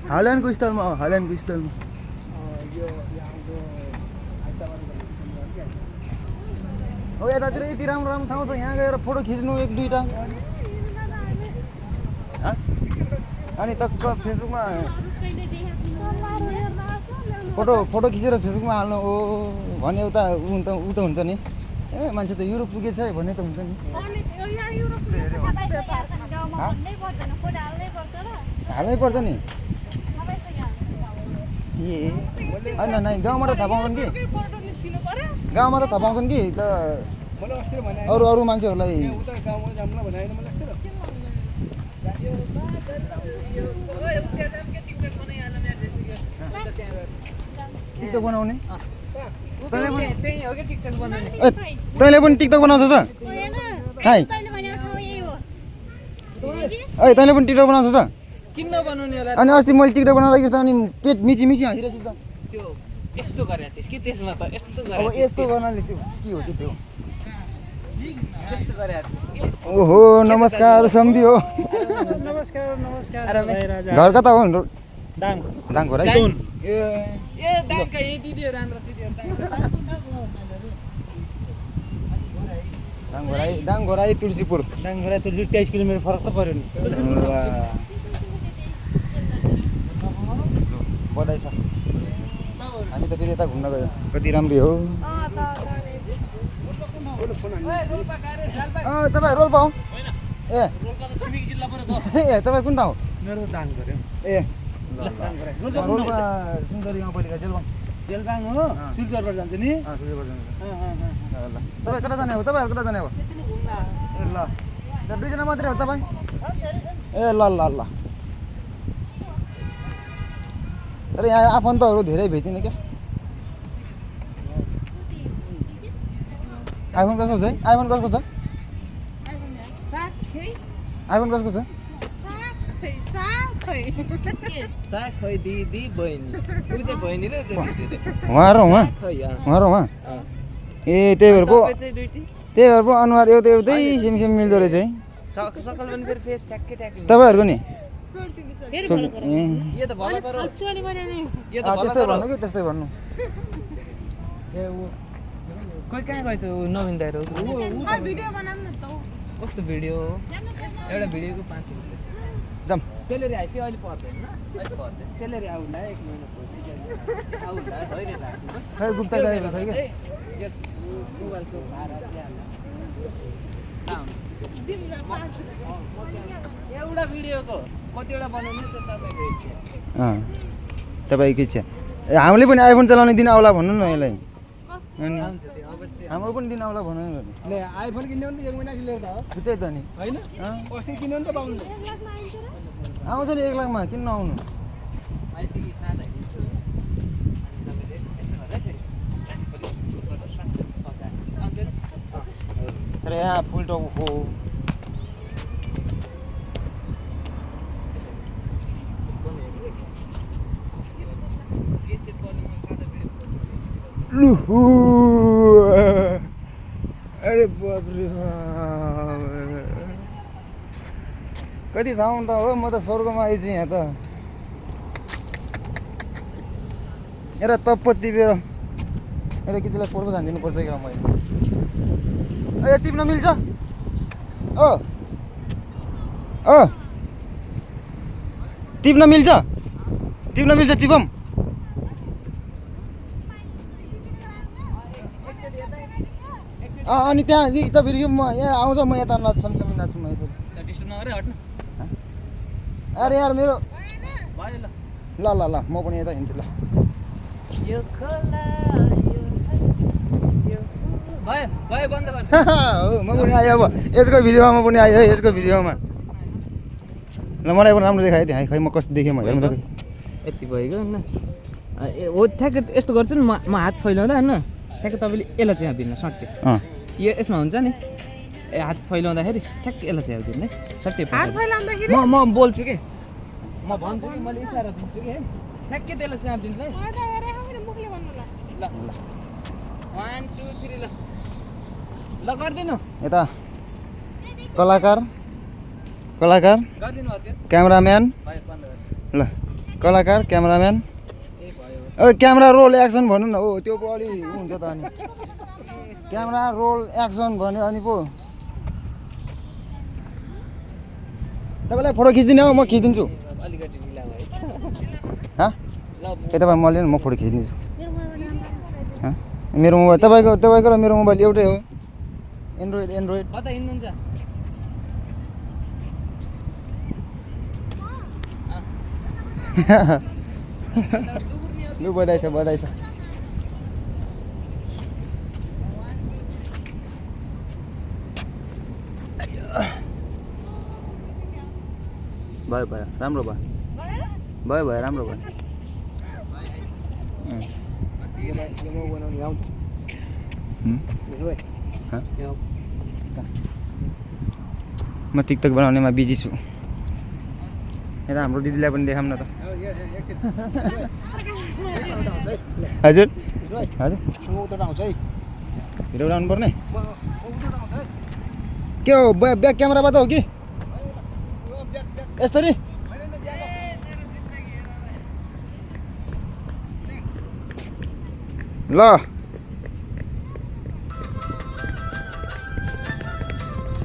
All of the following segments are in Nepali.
हाल्यान्डको स्थलमा हो, हाल्यान्डको स्थलमा। हो यतातिर यति राम्रो राम्रो ठाउँ छ, यहाँ गएर फोटो खिच्नु एक दुईवटा। अनि टक्क फेसबुकमा फोटो खिचेर फेसबुकमा हाल्नु हो भने उता उ त हुन्छ नि। ए मान्छे त युरोप पुगेछ है भन्ने त हुन्छ नि। हाल्नै पर्छ नि। ए होइन नाइ गाउँमा त थाहा पाउँछन् कि, गाउँमा त थाहा पाउँछन् कि त अरू मान्छेहरूलाई। टिकटक बनाउने तैँले पनि टिकटक बनाउँछस् र? है तैँले पनि टिकटक बनाउँछस् र? किन नबनाउने होला? अनि अस्ति मैले टिकटक बनाएर राखेको अनि पेट मिची हाँसिरहेको छु त। त्यो यस्तो गरे थिस् कि त्यसमा त यस्तो गरे। अब यस्तो गर्नाले त्यो के हो त्यो? यस्तो गरे थिस् कि। ओहो नमस्कार सम्धी हो। नमस्कार। घर कता हो? दाङ घर है। ए दाङका यही दिदीहरु राम्रो दिदीहरु दाङ घोराई तुलसीपुर। 23 किलोमिटर फरक त पर्यो नि। बधाई छ। हामी त फेरि यता घुम्न गयो, कति राम्रो हो। तपाईँ रोल्पा हो? ए छिमेकी जिल्ला पर्यो त। ए तपाईँ कुन ठाउँ? मेरो दाङ पर्यो। ए रोल्पा सुन्दरी गाउँपालिका जेलबाङ हो। सिलचरबाट जान्छ नि। सुन्दरबाट जान्छ। ल तपाईँ कता जाने हो? तपाईँहरू कता जाने हो? ए ल दुईजना मात्रै हो तपाईँ? ए ल ल ल। तर यहाँ आफन्तहरू धेरै भेटिने क्या। आइफोन कसको छ है? आइफोन कसको छ? आइफोन कसको छ? खै दिदी बहिनी उ चाहिँ बहिनी र उहाँ र उहाँ ए त्यही भएर पो अनुहार एउटै सेम मिल्दो रहेछ है। सकल पनि फेरि फेस ट्याक्कै ट्याक्कै। तपाईँहरूको नि यो त भला परो। यो त त्यस्तै भन्नु कि त्यस्तै भन्नु। कोही कहाँ गयो त नवीन दाइरो? भिडियो बनाउँ न त। कस्तो भिडियो? एउटा भिडियोको 5 रुपैयाँ। जाम सेलेरी आइसक्यो अहिले पर्दैन। अहिले पर्दैन। सेलेरी आउला 1 महिना पछि आउला धैर्य राख्नुस्। खै गुप्ता गएको थियो कि यस मोबाइलको भाडा दिइहाल्नु। एउटा भिडियोको कतिवटा बनाउने त तपाईँको इच्छा। तपाईँको इच्छा। हामीले पनि आइफोन चलाउने दिन आउला भन्नु न यसलाई। अनि आउँछ त्यो अवश्य। हाम्रो पनि दिन आउला भन्नु नि। ले आइफोन किन्ने भने 1 महिना लिएर त हो। त्यही त नि हैन? अस्ति किन्नु नि त पाउनु। आउँछ नि 1 लाखमा किन नआउनु? आइतिकी सादा दिन्छु। अनि तपाईले यस्तो गरेर फेरि तर यहाँ फुल टाउको हो। अरे बाप रे कति ठाउँ त हो। म त स्वर्गमा आइछु यहाँ त। एउटा तप्प टिपेर एउटा केटीलाई पर्व झानिदिनु पर्छ क्या मैले। ए टिप्न मिल्छ? टिप्न मिल्छ? टिपम। अनि त्यहाँ त फेरि यो म यहाँ आउँछ, म यता समसमी नाच्छु म यसरी। डिस्टर्ब नगरे हट्नु। अरे यार मेरो भयो ल। ल म पनि यता हिँड्छु ल। यो खोला यो भयो बन्द गर्नु। हो म पनि आएँ अब यसको भिडियोमा म पनि आएँ है यसको भिडियोमा। ल मलाई पनि राम्रो देखायो त्यहाँ खै म कस्तो देखेँ म हेर्नु त। यति भइगयो होइन। हो ठ्याक्कै यस्तो गर्छु नि म हात फैलाउँदा होइन ठ्याक्कै तपाईँले यसलाई चाहिँ दिनु सट्टै। यो यसमा हुन्छ नि हात फैलाउँदाखेरि ठ्याक्कै यसलाई चाहिँ दिनु है सट्टै। म बोल्छु कि म भन्छु कि मैले इसारा दिन्छु कि है ठ्याक्कै त्यसलाई चाहिँ दिनु है। ल 1 2 3 ल गरिदिनु। यता कलाकार कलाकार गरिदिनु भयो त्यो क्यामेराम्यान भयो बन्द गर्नु ल कलाकार क्यामेराम्यान ए भयो क्यामेरा रोल एक्सन भन्नु न हो त्यो पो अलि हुन्छ त अनि क्यामेरा रोल एक्सन भन्यो अनि पो तपाईँलाई फोटो खिचिदिने हो म खिचिदिन्छु अलिकति ढिला भएछ हाँ ल ए तपाईँ मैले म फोटो खिचिदिन्छु मेरो मोबाइल तपाईँको र मेरो मोबाइल एउटै हो एन्ड्रोइड कता हिँड्नुहुन्छ लु बधाई छ भयो राम्रो भयो राम्रो भयो म टिकटक बनाउनेमा बिजी छु यता हाम्रो दिदीलाई पनि देखाऊँ न त हजुर भिडियो बनाउनु पर्ने के हो ब्याक क्यामेराबाट हो कि यसरी ल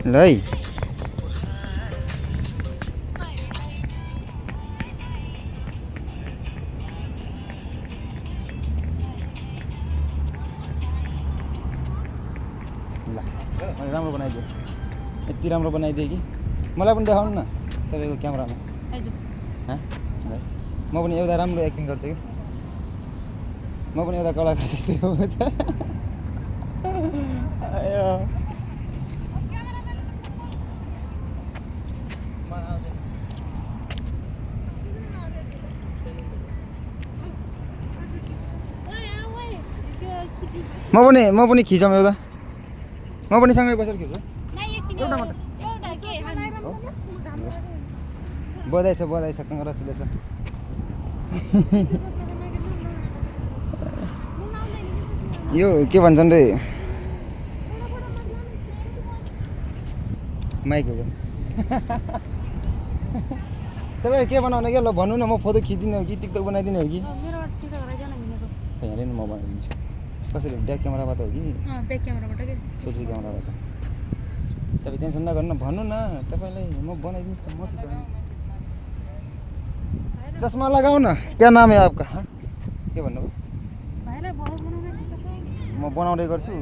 है मैले राम्रो बनाइदिएँ यति राम्रो बनाइदिएँ कि मलाई पनि देखाउनु न तपाईँको क्यामेरामा म पनि एउटा राम्रो एक्टिङ गर्छु कि म पनि एउटा कलाकार जस्तै हो म पनि खिचौँ एउटा म पनि सँगै बसेर खिच्छु एउटा मात्र बधाई छ कङ्ग्रेचुलेसन यो के भन्छन् रे माइक हो तपाईँ के बनाउने क्या ल भन्नु न म फोटो खिचिदिने हो कि टिकटक बनाइदिने हो कि हेरेन म बनाइदिन्छु कसरी ब्याक क्यामेराबाट हो कि सेल्फी क्यामेराबाट तपाईँ टेन्सन नगर्नु न भन्नु न तपाईँलाई म बनाइदिन्छु त मसित चस्मा लगाऊ न क्या नाम है आपका के भन्नुभयो म बनाउँदै गर्छु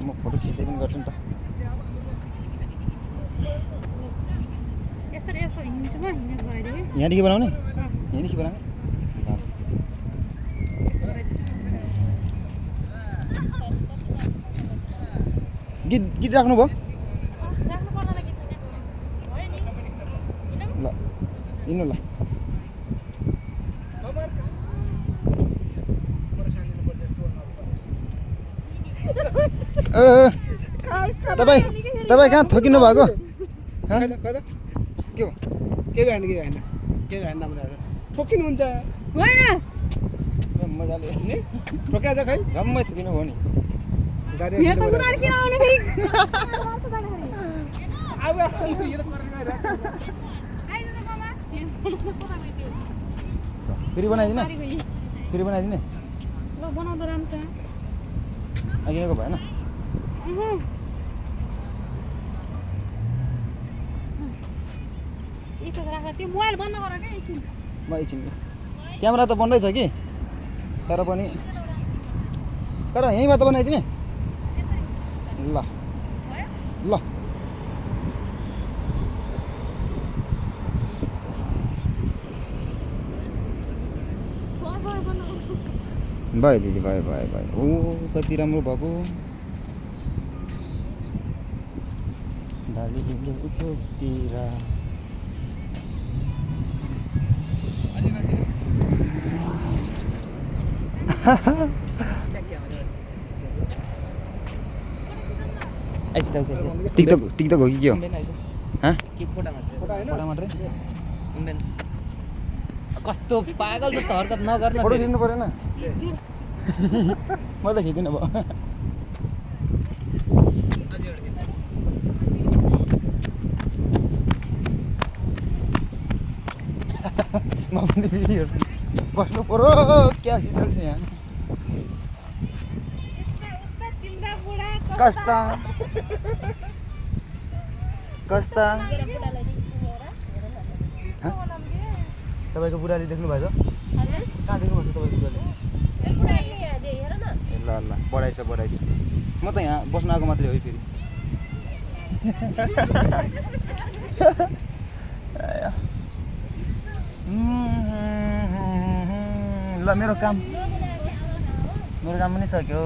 म फोटो खिच्दै पनि गर्छु नि त यहाँदेखि बनाउने यहाँदेखि बनाउने गीत राख्नुभयो ल हिँड्नु ल तपाईँ कहाँ थकिनु भएको के हो ठोकिनुहुन्छ मजाले ठोक्या छ खै जम्मै थकिनु भयो नि फेरि बनाइदिने अघिको भएन म एकछिन क्यामेरा त बन्दै छ कि तर पनि यहीँबाट बनाइदिने ल ल भयो दिदी भयो ओ कति राम्रो भएको डालीले उठ्यो पिरा टिकटक हो कि के हो फोटा मात्रै कस्तो पागल जस्तो हरकत नगर्नु फोटो खिच्नु परेन म त खिच्दिनँ भयो म पनि भिडियो बस्नु पर्यो क्या सिटल छ यहाँ तिम्रा बुढा कस्ता कस्ता तपाईँको बुढाले देख्नु भएछ कहाँ देख्नु भएको छ तपाईँको बुढाले ए ल ल बढाइछ म त यहाँ बस्न आएको मात्रै हो है फेरि ल मेरो काम पनि सक्यो